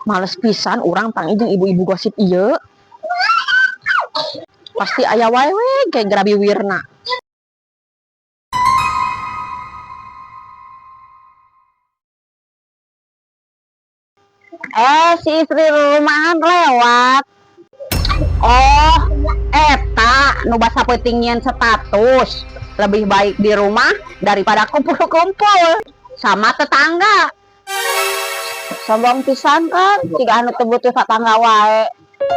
Males pisan urang panggih jeung ibu-ibu gosip ieu. Pasti aya wae we kayak gerabiwirna. Eh, si istri rumahan lewat. Oh, eta nu basa peuting nyieun status. Lebih baik di rumah daripada kumpul-kumpul sama tetangga. Sombong pisan kan, siga anu teu butuh tetangga wae.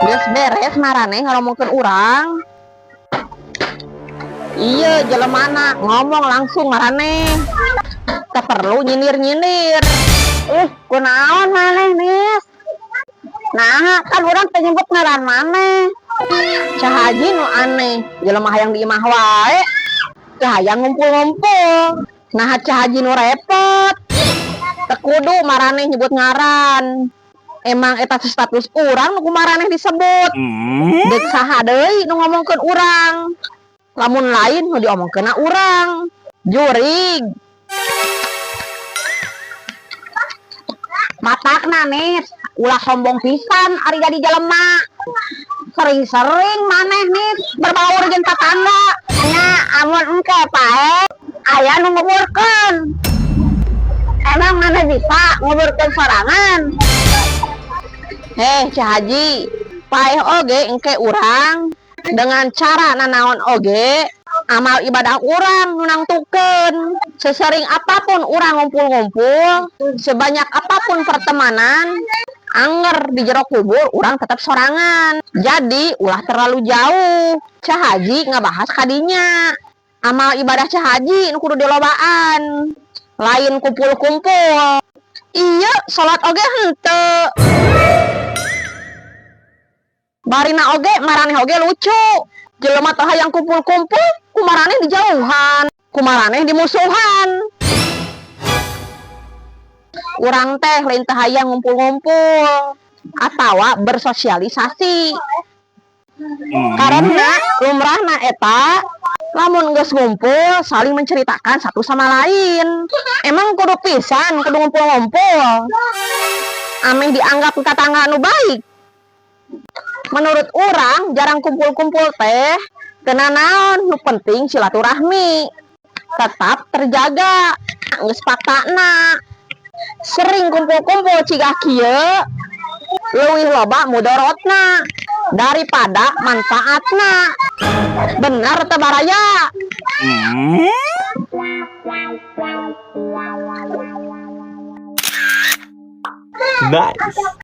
Geus beres maraneh ngomongkeun urang. Iya, jelemana ngomong langsung maraneh. Teu perlu nyindir-nyindir. Ih, kunaon maneh, Nis? Nah, kan urang teu nyebut ngaran maneh. Cah Haji nu aneh, jelema hayang di imah wae. Teu hayang ngumpul-ngumpul. Nah, Cah Haji nu repot. Teu kudu maraneh nyebut ngaran. Emang eta status urang nu ku maraneh disebut. Dek saha deui nu ngomongkeun urang. Lamun lain nu diomongkeunna urang. Jurig. Matakna, Nis, ulah sombong pisan ari jadi jelema. Sering-sering maneh, Nis, berbaur jeung tetangga. Nya amun engke paeh aya nu nguburkeun. Emang maneh bisa nguburkeun sorangan? Heh, Cah Haji, paeh oge engke urang dengan cara nanaon oge amal ibadah urang nu nangtukeun. Sesering apapun urang ngumpul-ngumpul, sebanyak apapun pertemanan, anger di jero kubur urang tetap sorangan. Jadi ulah terlalu jauh. Cah Haji ngabahas kadinya. Amal ibadah Cah Haji nu kudu dilobaan. Lain kumpul-kumpul. Iya, salat oge henteu. Barina oge maraneh oge lucu. Jelema teh hayang kumpul-kumpul, ku maraneh dijauhan, ku maraneh dimusuhan. Urang teh lain teh hayang ngumpul-ngumpul atawa bersosialisasi. Karena lumrahna eta lamun geus ngumpul saling menceritakan satu sama lain. Emang kudu pisan kudu ngumpul-ngumpul. Ameh dianggap tetangga anu baik. Menurut urang jarang kumpul-kumpul teh teu nanaon, nu penting silaturahmi tetap terjaga. Geus faktana sering kumpul-kumpul ciga kieu leuwih loba mudorotna daripada manfaatna. Bener teu, baraya? Nice.